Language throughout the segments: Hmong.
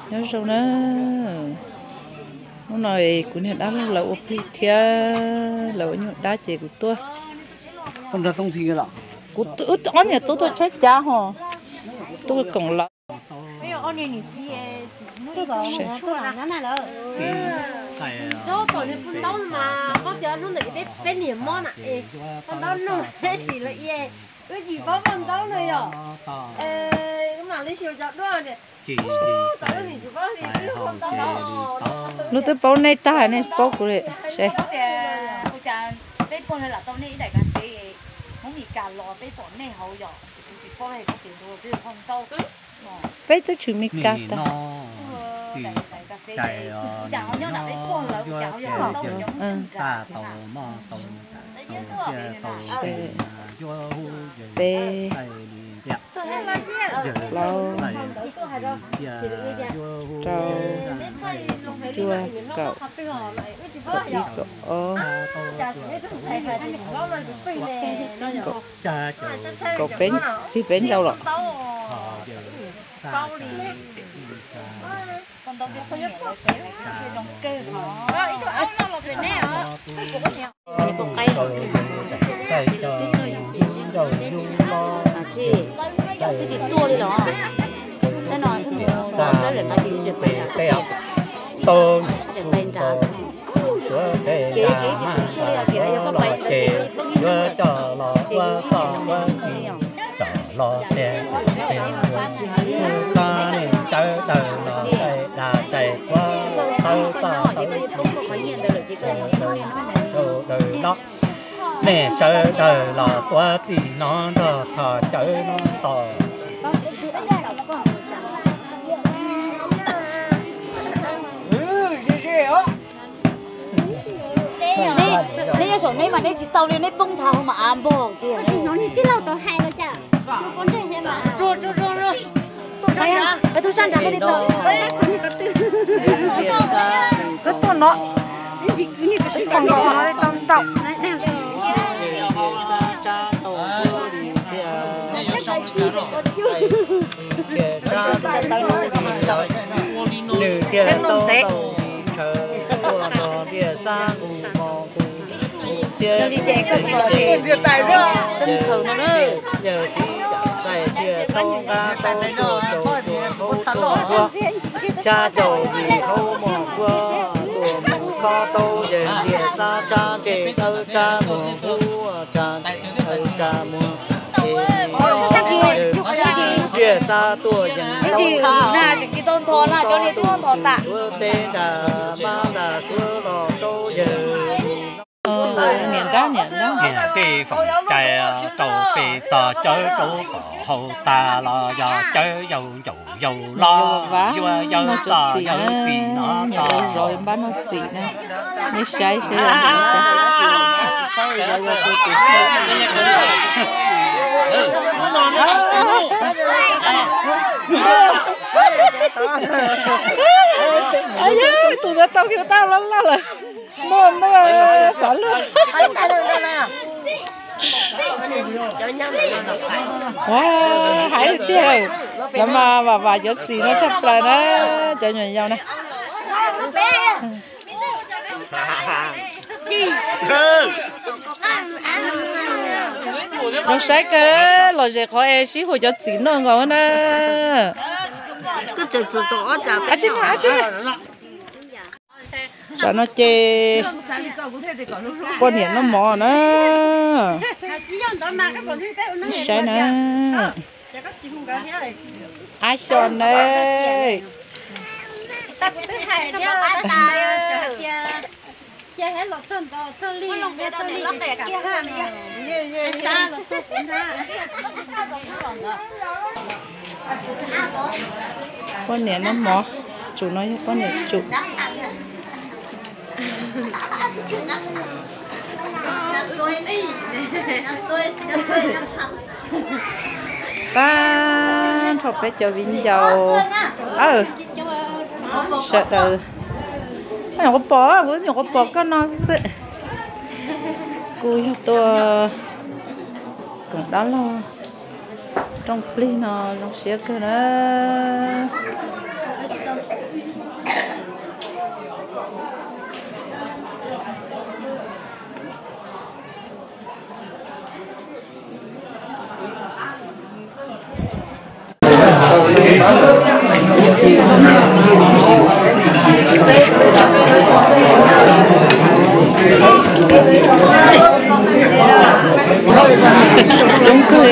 Nyob zoo na, hnub no kuv niag dab laug lawv ua plig thiab lawv ua nyuag dab ces kuv tuaj. Kuv ob niam tub tuaj tshaib cav ho, tuaj koom lawv. Lub twb paub nej tag nej paub kuv li. Peb pog lam tau nej ib daim kas xev, muab Mis Kas los peb pom nej hauv yom, kuv tsis paub hais koj tias tus twg hau ntau. Peb twb tshwm Mis Kas tag. Peb, plaub, rau, cuaj, kaum, kaum ib, kaum ob, kaum peb, txij peb ntsaum los. Tau suav pem nram mas suav los ces yuav coj los ua toj ua cim txom los tiag tiag. Hu koj nej sawv daws los sai das sai qhuav tawv toj tawv sawv daws no, nej sawv daws los tuav txim no nrog thov cawv no tos. Neb nyob saum neb mas neb tsis tau li, neb poob nthav hauv mas av npog tiag. Hnov niag tij laug tau hais los cas, poob ntsej thiab mas. Koj tuaj sab nrad koj thiaj tau. Koj tuaj no, ib koom no tau ntau. Nws thiaj tau tau ntshaw tuaj nrog ntiaj sab nqus mos nqus txiab. Yawg txiv yawm txais thiaj tau nqa tau tuaj rau tuaj rau nruab, xya caum yim khaub mos kuab tuaj mus khob taub yawg ntiaj sab tsab ntseg dawb tsab muag huab tsab ntseg dawb tsab muag. Ntiaj sab tuaj yees tsis tau ntho na, cov niag tub ntho tas. Suav teb nram mab nram suav los rau yawg. Niam nrab niam nrab niam tej foom cai rau pem txog cawv rau tom hau tas los yog cawv yau ncaus yau los yuav yawg txoj yawg txim no txog. Zov npab no txim na, nej saib seb. Tus ntawd tau kiag tau loj loj lawm. Muaj muaj xav luaj. Hais tiag, lawv mas vam vam cov txiv no tshaj plaws na, cov nyuam yaus na. Los saib kawg, los zem qhov es sib hu cov txiv noj nkaus na. Tsam no ces poj niam noj mov na. Saib na. Ab xyos na. Poj niam noj mov, tsum no yog poj niam tsum. Tag nrho peb cov viv ncaus, sawv daws, nyuam qhuav pom, kuv nyuam qhuav pom koj no xwb. Kuv yog tuaj koom dab laug rooj plig no zoo siab kawg na. Coob kawg li,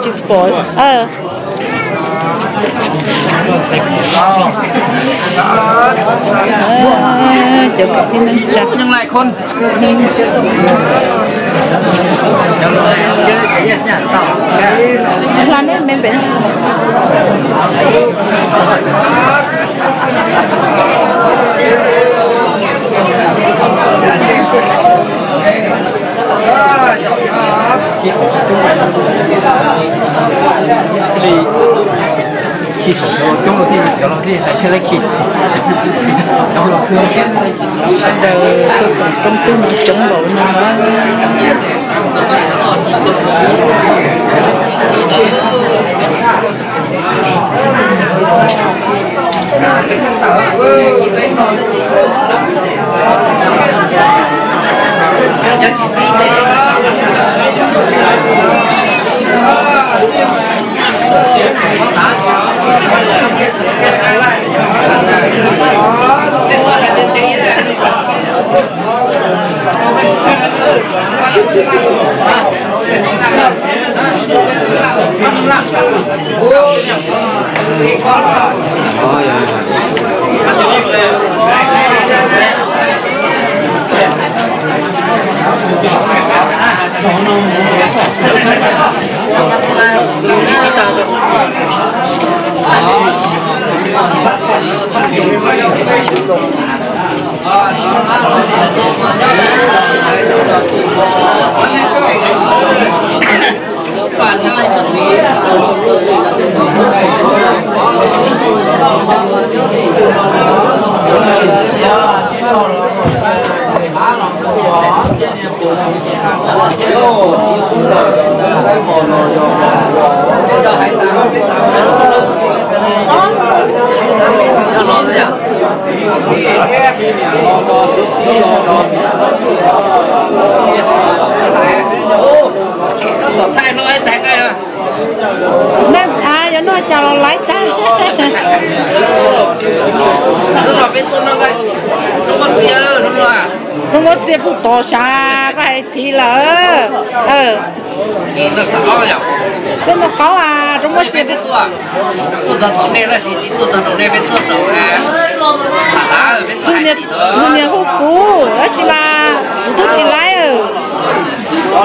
tsis pom. Cov kwv tij neej tsa. Hla neb me pem. Khi thaum coob los thiaj cov laus thiaj hais thiaj li khi. Cov laus thiaj sawv daws tuaj koom coob twb no coob npaum no na. Neeg a, yuav noj cas los laiv tag. Zoo muab txiaj pub tod sav, koj hais phiv lawm. Tuaj noj qaub as, zoo muab txiaj pub. Tus niam hu kuv tab sis mas kuv twb tsis laiv. Coob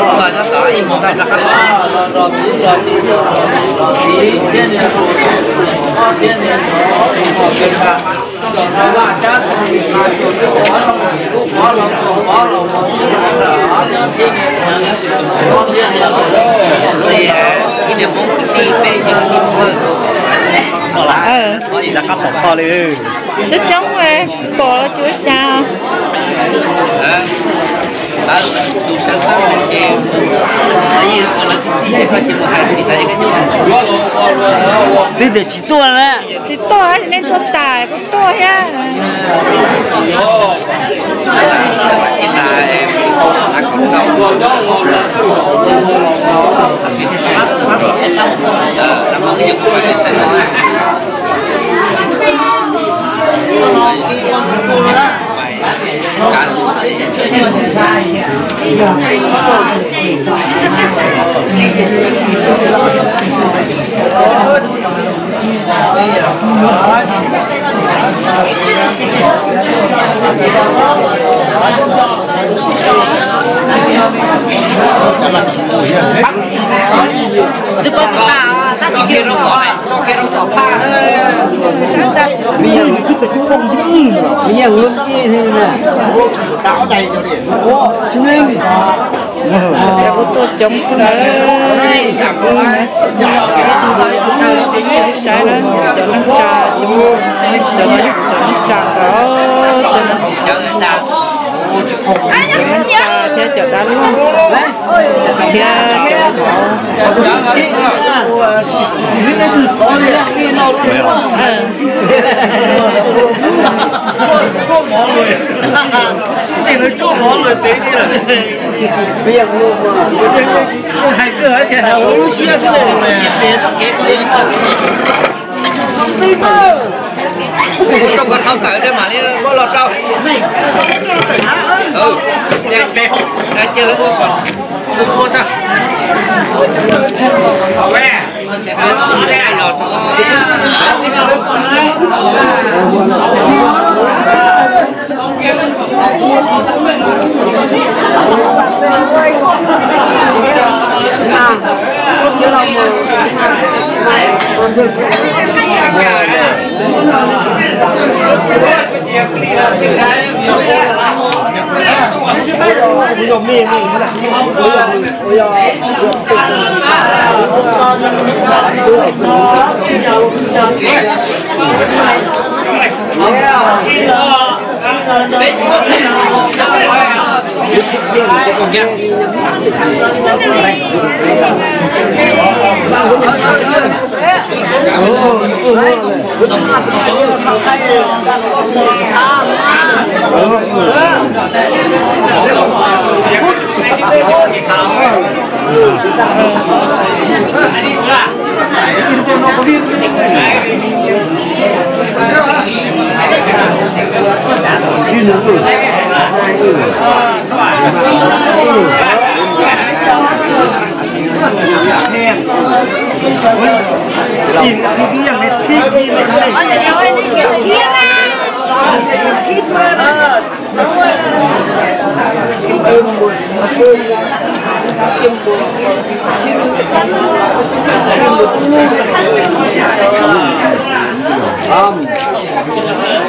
coob, tsis pom tsis ua cas. Twb tias tsis tuaj na. Tsis tuaj, nej tuaj tas kuv tuaj thiab. Kuv tuaj coob kawg na. Kuv saib na, cov neej tsa, cov neej tsa ntawd xwb na. Cov neej tsa thiab cov dab laug thiab cov vauv. Hais kawg, lub siab kawg. Rau kom thau tawm mam li muab los rau. Cia lawv ua kom tua tag.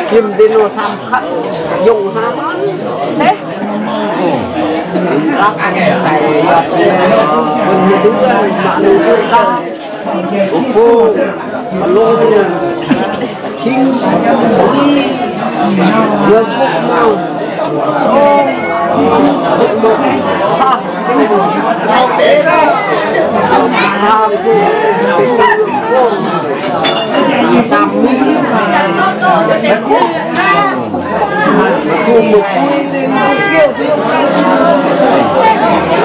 Phim nti no xam khab yog ha seb. Lab cais yog tus nws twb mam nws twb qab. Ua phooj ua loo, txhib, ib, yog phooj ua loo, txhob, phooj ua loo, txhob, txhob, txhob, txhob,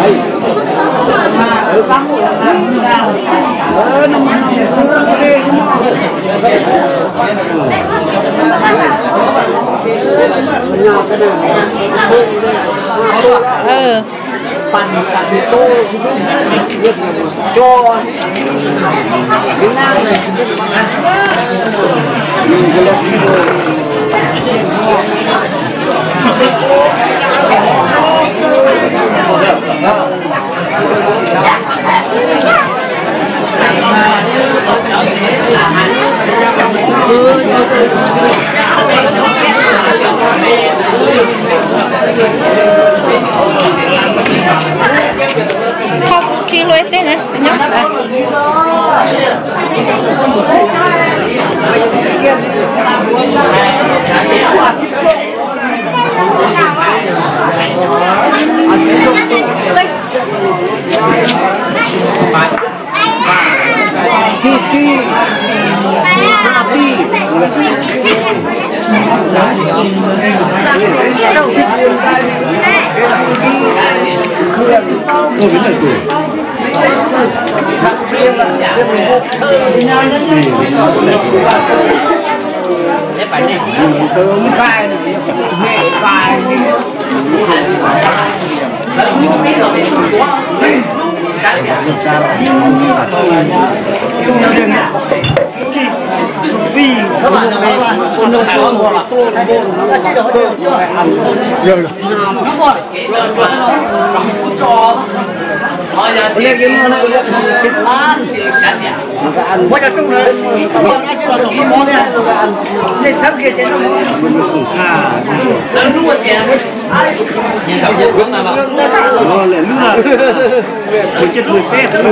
txhob, Kho khi lua tej na nyob. Txij tij, txij tij.